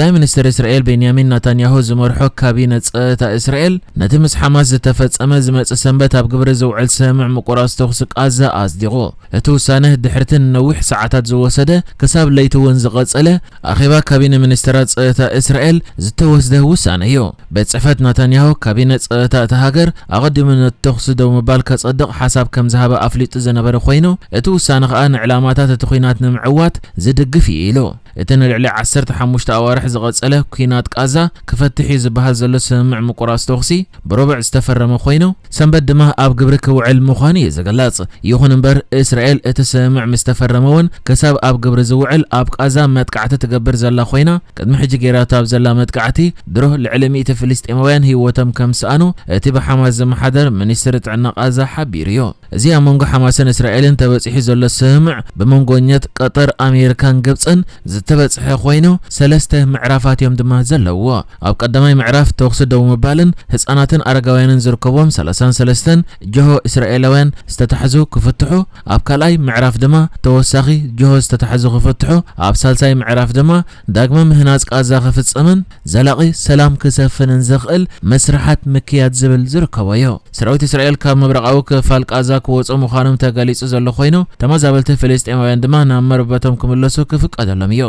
ቀዳማይ ሚኒስትር እስራኤል ቤንያሚን ናታንያሁ ዝመርሖ ካቢነ ጸጥታ እስራኤል ነቲ ምስ ሓማስ ዝተፈጸመ ዝመጽእ ሰንበት ኣብ ግብሪ ዝውዕል ስምምዕ ምቁራጽ ተኹሲ ቃዛ ኣጽዲቑ። እቲ ውሳነ ድሕርቲ ነዊሕ ሰዓታት ዝወሰደ፣ ክሳብ ለይቲ እውን ዝቐጸለ ኣኼባ ካቢነ ሚኒስትራት ጸጥታ እስራኤል ዝተወስደ ውሳነ እዩ። ቤት ጽሕፈት ናታንያሁ ካቢነ ጸጥታ እታ ሃገር ኣቐዲሙ ነቲ ተኹሲ ደው ምባል ከጸድቕ ሓሳብ ከም ዝሃበ ኣፍሊጡ ዝነበረ ኮይኑ፣ እቲ ውሳነ ከኣ ንዕላማታት እቲ ኲናት ንምዕዋት ዝድግፍ እዩ ኢሉ። እቲ ንልዕሊ ዓሰርተ ሓሙሽተ ኣዋርሕ ዝቐጸለ ኲናት ቃዛ ክፈትሕ እዩ ዝበሃል ዘሎ ስምምዕ ምቁራጽ ተኹሲ ብረቡዕ ዝተፈረመ ኮይኑ፣ ሰንበት ድማ ኣብ ግብሪ ክውዕል ምዃኑ እዩ ዝግለጽ። ይኹን እምበር፣ እስራኤል እቲ ስምምዕ ምስ ተፈረመ እውን ክሳብ ኣብ ግብሪ ዝውዕል ኣብ ቃዛ መጥቃዕቲ ትገብር ዘላ ኮይና፣ ቅድሚ ሕጂ ገይራቶ ኣብ ዘላ መጥቃዕቲ ድሮ ልዕሊ ሚእቲ ፍልስጤማውያን ህይወቶም ከም ዝሰኣኑ እቲ ብሓማስ ዝመሓደር ሚኒስትሪ ጥዕና ቃዛ ሓቢሩ እዩ። እዚ ኣብ መንጎ ሓማስን እስራኤልን ተበጺሑ ዘሎ ስምምዕ ብመንጎኛት ቀጠር፣ ኣሜሪካን ግብጽን ዝተበጽሐ ኮይኑ፣ ሰለስተ ምዕራፋት እዮም ድማ ዘለውዎ። ኣብ ቀዳማይ ምዕራፍ ተኹሲ ደው ምባልን ህጻናትን ኣረጋውያንን ዝርከብዎም ሰላሳን ሰለስተን ጅሆ እስራኤላውያን ዝተታሕዙ ክፍትሑ፣ ኣብ ካልኣይ ምዕራፍ ድማ ተወሳኺ ጅሆ ዝተታሕዙ ክፍትሑ፣ ኣብ ሳልሳይ ምዕራፍ ድማ ዳግመ ምህናጽ ቃዛ ክፍጸምን ዘላቒ ሰላም ክሰፍንን ዘኽእል መስርሓት ምክያድ ዝብል ዝርከቦ እዩ። ሰራዊት እስራኤል ካብ ምብራቓዊ ክፋል ቃዛ ክወጹ ምዃኖም ተገሊጹ ዘሎ ኮይኑ፣ ተመዛበልቲ ፍልስጤማውያን ድማ ናብ መረበቶም ክምለሱ ክፍቀደሎም እዩ።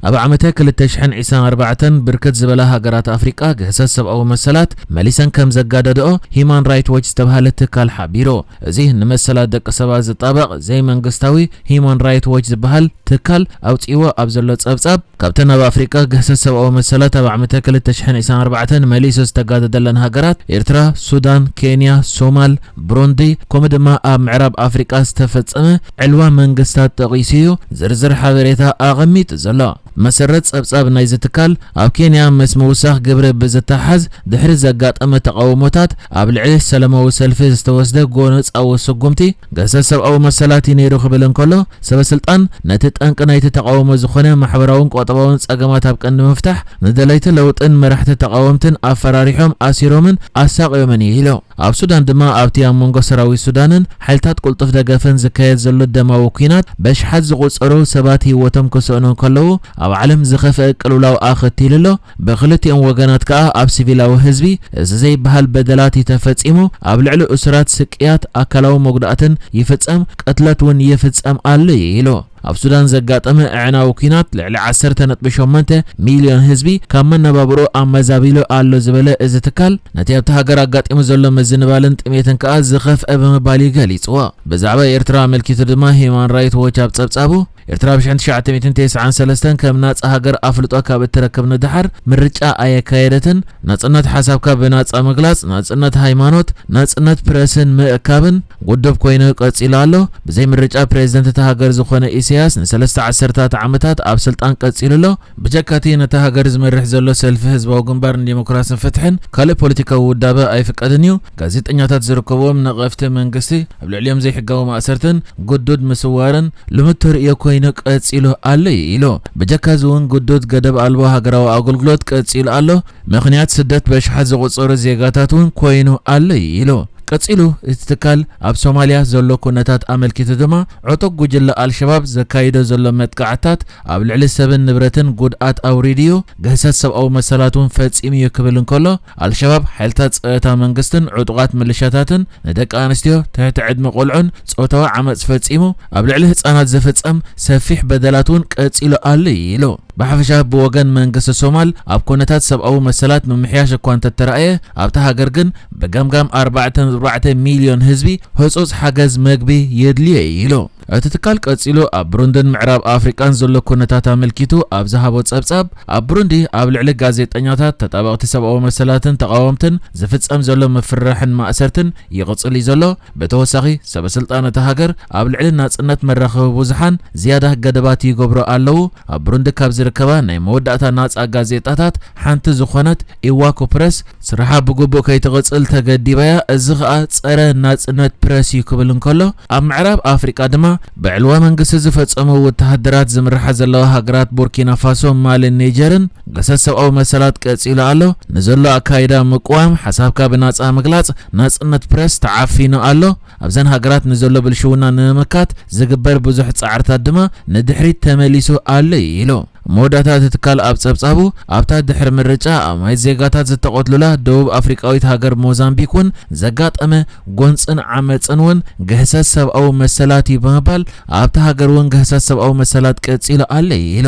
ኣብ ዓመተ ክልተ ሽሕን ዕስራን ኣርባዕተን ብርክት ዝበላ ሃገራት ኣፍሪቃ ግህሰት ሰብኣዊ መሰላት መሊሰን ከም ዘጋደድኦ ሂማን ራይት ዎች ዝተባሃለ ትካል ሓቢሩ። እዚ ንመሰላት ደቂ ሰባት ዝጣበቕ ዘይመንግስታዊ ሂማን ራይት ዎች ዝበሃል ትካል ኣውጺእዎ ኣብ ዘሎ ጸብጻብ፣ ካብተን ኣብ ኣፍሪቃ ግህሰት ሰብኣዊ መሰላት ኣብ ዓመተ ክልተ ሽሕን ዕስራን ኣርባዕተን መሊሱ ዝተጋደደለን ሃገራት ኤርትራ፣ ሱዳን፣ ኬንያ፣ ሶማል፣ ብሩንዲ፣ ከምኡ ድማ ኣብ ምዕራብ ኣፍሪቃ ዝተፈጸመ ዕልዋ መንግስታት ጠቒሱ እዩ ዝርዝር ሓበሬታ ኣቐሚጡ ዘሎ። መሰረት ጸብጻብ ናይዚ ትካል፣ ኣብ ኬንያ ምስ ምውሳኽ ግብሪ ብዝተሓዝ ድሕሪ ዘጋጠመ ተቓውሞታት ኣብ ልዕሊ ሰላማዊ ሰልፊ ዝተወስደ ጎነጻዊ ስጉምቲ ግህሰት ሰብኣዊ መሰላት እዩ ነይሩ ክብል እንከሎ፣ ሰበ ስልጣን ነቲ ጠንቂ ናይቲ ተቓውሞ ዝኾነ ማሕበራውን ቁጠባውን ጸገማት ኣብ ቀንዲ ምፍታሕ ንደለይቲ ለውጥን መራሕቲ ተቓወምትን ኣፈራሪሖም፣ ኣሲሮምን ኣሳቕዮምን እዩ ኢሉ። ኣብ ሱዳን ድማ ኣብቲ ኣብ መንጎ ሰራዊት ሱዳንን ሓይልታት ቅልጡፍ ደገፍን ዝካየድ ዘሎ ደማዊ ኲናት በሽሓት ዝቑጸሩ ሰባት ህይወቶም ክስእኑ እንከለዉ፣ ኣብ ዓለም ዝኸፍአ ቅልውላው ኣኸቲሉ ኣሎ። ብክልቲኦም ወገናት ከኣ ኣብ ሲቪላዊ ህዝቢ እዚ ዘይበሃል በደላት እዩ ተፈጺሙ። ኣብ ልዕሊ እሱራት ስቅያት፣ ኣካላዊ መጉዳእትን ይፍጸም፣ ቅትለት እውን ይፍጸም ኣሎ እዩ ኢሉ። ኣብ ሱዳን ዘጋጠመ ኣዕናዊ ኲናት ልዕሊ ዓሰርተ ነጥቢ ሸሞንተ ሚልዮን ህዝቢ ካብ መነባብሮ ኣመዛቢሉ ኣሎ ዝበለ እዚ ትካል፣ ነቲ ኣብቲ ሃገር ኣጋጢሙ ዘሎ ምዝንባልን ጥሜትን ከኣ ዝኸፍአ ብምባል እዩ ገሊጽዎ። ብዛዕባ ኤርትራ ኣመልኪቱ ድማ ሂማን ራይት ዎች ኣብ ጸብጻቡ፣ ኤርትራ ኣብ ሽሕን ትሽዓተ ሚእትን ተስዓን ሰለስተን ከም ናጻ ሃገር ኣፍልጦ ካብ እትረክብ ንደሓር ምርጫ ኣየካየደትን። ናጽነት ሓሳብካ ብናጻ ምግላጽ፣ ናጽነት ሃይማኖት፣ ናጽነት ፕረስን ምእካብን ውድብ ኮይኑ ቀጺሉ ኣሎ። ብዘይ ምርጫ ፕሬዝደንት እታ ሃገር ዝኾነ ኢሳያስ ንሰለስተ ዓሰርታት ዓመታት ኣብ ስልጣን ቀጺሉ ኣሎ። ብጀካቲ ነታ ሃገር ዝመርሕ ዘሎ ሰልፊ ህዝባዊ ግንባር ንዲሞክራስን ፍትሕን ካልእ ፖለቲካዊ ውዳበ ኣይፍቀድን እዩ። ጋዜጠኛታት ዝርከብዎም ነቐፍቲ መንግስቲ ኣብ ልዕሊኦም ዘይሕጋዊ ማእሰርትን ግዱድ ምስዋርን ልሙድ ተርእዮ ኮይኑ ቀጺሉ ኣሎ እዩ ኢሉ። ብጀካ እዚ እውን ግዱድ ገደብ ኣልቦ ሃገራዊ ኣገልግሎት ቀጺሉ ኣሎ። ምኽንያት ስደት በሽሓት ዝቑጸሩ ዜጋታት እውን ኮይኑ ኣሎ እዩ ኢሉ። ቀጺሉ እቲ ትካል ኣብ ሶማልያ ዘሎ ኩነታት ኣመልኪቱ ድማ ዕጡቕ ጉጅለ ኣልሸባብ ዘካይዶ ዘሎ መጥቃዕታት ኣብ ልዕሊ ሰብን ንብረትን ጉድኣት ኣውሪዱ እዩ፣ ግህሰት ሰብኣዊ መሰላት እውን ፈጺሙ እዩ ክብል እንከሎ፣ ኣልሸባብ ሓይልታት ጸጥታ መንግስትን ዕጡቓት ምልሻታትን ንደቂ ኣንስትዮ፣ ትሕቲ ዕድመ ቆልዑን ጾታዊ ዓመጽ ፈጺሙ ኣብ ልዕሊ ህጻናት ዝፍጸም ሰፊሕ በደላት እውን ቀጺሉ ኣሎ እዩ ኢሉ። ብሓፈሻ ብወገን መንግስቲ ሶማል ኣብ ኩነታት ሰብኣዊ መሰላት ምምሕያሽ እኳ እንተተራእየ፣ ኣብታ ሃገር ግን ብገምጋም ኣርባዕተ ነጥቢ ኣርባዕተ ሚልዮን ህዝቢ ህጹጽ ሓገዝ መግቢ የድልዮ እዩ ኢሉ። እቲ ትካል ቀጺሉ ኣብ ብሩንድን ምዕራብ ኣፍሪቃን ዘሎ ኩነታት ኣመልኪቱ ኣብ ዝሃቦ ጸብጻብ፣ ኣብ ብሩንዲ ኣብ ልዕሊ ጋዜጠኛታት፣ ተጣበቕቲ ሰብኣዊ መሰላትን ተቓወምትን ዝፍጸም ዘሎ ምፍርራሕን ማእሰርትን ይቕጽል እዩ ዘሎ። ብተወሳኺ፣ ሰበ ስልጣን እታ ሃገር ኣብ ልዕሊ ናጽነት መራኸቢ ብዙሓን ዝያዳ ገደባት ይገብሩ ኣለዉ። ኣብ ብሩንዲ ካብ ዝርከባ ናይ መወዳእታ ናጻ ጋዜጣታት ሓንቲ ዝኾነት ኢዋኮ ፕረስ ስርሓ ብግቡእ ከይትቕጽል ተገዲባ እያ። እዚ ኸኣ ጸረ ናጽነት ፕረስ እዩ ክብል እንከሎ፣ ኣብ ምዕራብ ኣፍሪቃ ድማ ብዕልዋ መንግስቲ ዝፈጸሙ ወተሃደራት ዝምርሓ ዘለዋ ሃገራት ቡርኪና ፋሶ፣ ማልን ኒጀርን ግህሰት ሰብኣዊ መሰላት ቀጺሉ ኣሎ። ንዘሎ ኣካይዳ ምቅዋም፣ ሓሳብካ ብናጻ ምግላጽ፣ ናጽነት ፕረስ ተዓፊኑ ኣሎ። ኣብዘን ሃገራት ንዘሎ ብልሽውና ንምምካት ዝግበር ብዙሕ ጻዕርታት ድማ ንድሕሪት ተመሊሱ ኣሎ ኢሉ። መወዳእታ እቲ ትካል ኣብ ጸብጻቡ፣ ኣብታ ድሕሪ ምርጫ ኣማይት ዜጋታት ዝተቐትሉላ ደቡብ ኣፍሪቃዊት ሃገር ሞዛምቢክ እውን ዘጋጠመ ጎንጽን ዓመጽን እውን ግህሰት ሰብኣዊ መሰላት እዩ ብምባል፣ ኣብታ ሃገር እውን ግህሰት ሰብኣዊ መሰላት ቀጺሉ ኣሎ ኢሉ።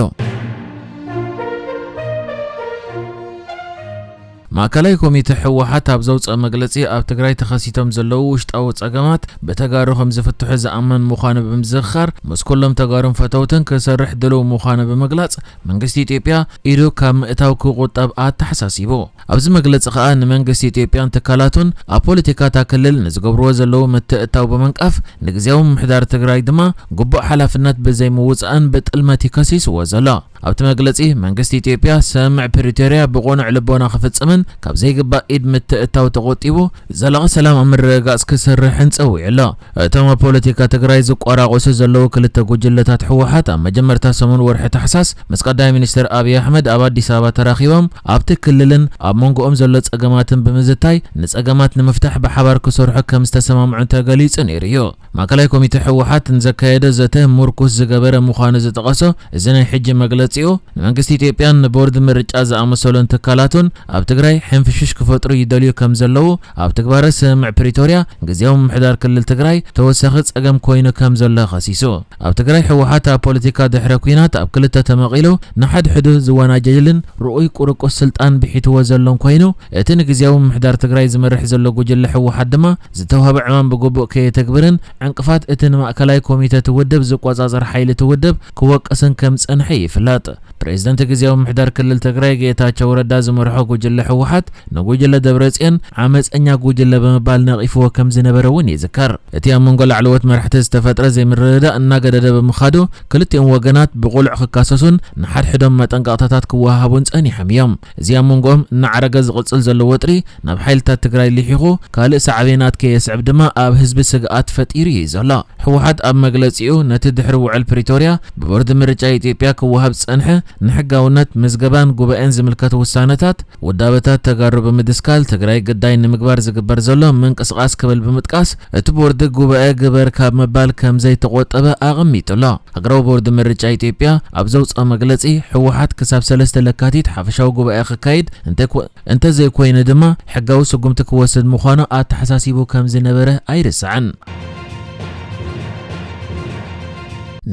ማእከላይ ኮሚቴ ህወሓት ኣብ ዘውፅኦ መግለፂ፣ ኣብ ትግራይ ተኸሲቶም ዘለዉ ውሽጣዊ ፀገማት ብተጋሩ ከም ዝፍትሑ ዝኣምን ምዃኑ ብምዝኽኻር፣ ምስ ኩሎም ተጋሩን ፈተውትን ክሰርሕ ድሉው ምዃኑ ብምግላፅ፣ መንግስቲ ኢትዮጵያ ኢዱ ካብ ምእታው ክቑጠብ ኣተሓሳሲቡ። ኣብዚ መግለፂ ከኣ፣ ንመንግስቲ ኢትዮጵያን ትካላቱን ኣብ ፖለቲካ እታ ክልል ንዝገብርዎ ዘለዉ ምትእትታው ብምንቃፍ፣ ንግዝያዊ ምምሕዳር ትግራይ ድማ ግቡእ ሓላፍነት ብዘይምውፃእን ብጥልመት እዩ ከሲስዎ ዘሎ። ኣብቲ መግለጺ፣ መንግስቲ ኢትዮጵያ ስምምዕ ፕሪቶርያ ብቕኑዕ ልቦና ክፍጽምን ካብ ዘይግባእ ኢድ ምትእትታው ተቖጢቡ ዘላቒ ሰላም ኣብ ምርግጋጽ ክሰርሕን ጸዊዑ ኣሎ። እቶም ኣብ ፖለቲካ ትግራይ ዝቆራቆሱ ዘለዉ ክልተ ጉጅለታት ህወሓት፣ ኣብ መጀመርታ ሰሙን ወርሒ ታሕሳስ ምስ ቀዳማይ ሚኒስትር ኣብይ ኣሕመድ ኣብ ኣዲስ ኣበባ ተራኺቦም፣ ኣብቲ ክልልን ኣብ መንጎኦም ዘሎ ጸገማትን ብምዝታይ፣ ንጸገማት ንምፍታሕ ብሓባር ክሰርሑ ከም ዝተሰማምዑ ተገሊጹ ነይሩ እዩ። ማእከላይ ኮሚቴ ህወሓት ንዘካየዶ ዘተ ምርኩስ ዝገበረ ምዃኑ ዝጠቐሶ እዚ ናይ ሕጂ መግለጺኡ፣ ንመንግስቲ ኢትዮጵያን ንቦርድ ምርጫ ዝኣመሰሉን ትካላቱን ኣብ ትግራይ ሕንፍሽሽ ክፈጥሩ ይደልዩ ከም ዘለዉ፣ ኣብ ትግባረ ስምምዕ ፕሪቶርያ ግዝያዊ ምምሕዳር ክልል ትግራይ ተወሳኺ ጸገም ኮይኑ ከም ዘሎ ከሲሱ። ኣብ ትግራይ ህወሓት ኣብ ፖለቲካ ድሕረ ኲናት ኣብ ክልተ ተመቒሉ ንሓድሕዱ ዝወናጀልን ርኡይ ቁርቁስ ስልጣን ብሒትዎ ዘሎን ኮይኑ፣ እቲ ንግዝያዊ ምምሕዳር ትግራይ ዝመርሕ ዘሎ ጉጅለ ህወሓት ድማ ዝተዋህበ ዕማም ብግቡእ ከየተግብርን ዕንቅፋት እቲ ንማእከላይ ኮሚተ እቲ ውድብ ዝቆጻጸር ሓይሊ እቲ ውድብ ክወቅስን ከም ዝጸንሐ ይፍለጥ። ፕሬዝደንት ግዝያዊ ምምሕዳር ክልል ትግራይ ጌታቸው ረዳ ዝመርሖ ጉጅለ ህወሓት ንጉጅለ ደብረጽዮን ዓመጸኛ ጉጅለ ብምባል ነቒፍዎ ከም ዝነበረ እውን ይዝከር። እቲ ኣብ መንጎ ላዕለዎት መራሕቲ ዝተፈጥረ ዘይምርድዳእ እናገደደ ብምኻዱ፣ ክልቲኦም ወገናት ብቕሉዕ ክካሰሱን ንሓድሕዶም መጠንቀቕታታት ክወሃሃቡን ጸኒሖም እዮም። እዚ ኣብ መንጎኦም እናዓረገ ዝቕጽል ዘሎ ወጥሪ ናብ ሓይልታት ትግራይ ልሒኹ ካልእ ሳዕቤናት ከየስዕብ ድማ ኣብ ህዝቢ ስግኣት ፈጢሩ እዩ ዘሎ። ህወሓት ኣብ መግለጺኡ፣ ነቲ ድሕሪ ውዕል ፕሪቶርያ ብቦርድ ምርጫ ኢትዮጵያ ክወሃብ ዝጸንሐ ንሕጋውነት ምዝገባን ጉባኤን ዝምልከቱ ውሳነታት፣ ውዳበታት ተጋሩ ብምድስካል ትግራይ ግዳይ ንምግባር ዝግበር ዘሎ ምንቅስቓስ ክብል ብምጥቃስ፣ እቲ ቦርድ ጉባኤ ግበር ካብ ምባል ከም ዘይተቖጠበ ኣቐሚጡ ኣሎ። ሃገራዊ ቦርድ ምርጫ ኢትዮጵያ ኣብ ዘውፅኦ መግለፂ፣ ህወሓት ክሳብ ሰለስተ ለካቲት ሓፈሻዊ ጉባኤ ክካይድ እንተኮ-፣ እንተዘይኮይኑ ድማ ሕጋዊ ስጉምቲ ክወስድ ምዃኑ ኣተሓሳሲቡ ከም ዝነበረ ኣይርሳዕን።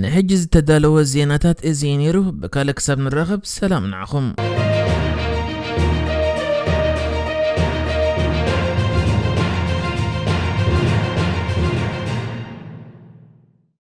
ንሕጂ ዝተዳለወ ዜናታት እዚ እዩ ነይሩ። ብካልእ ክሳብ ንራኸብ ሰላም ንዓኹም።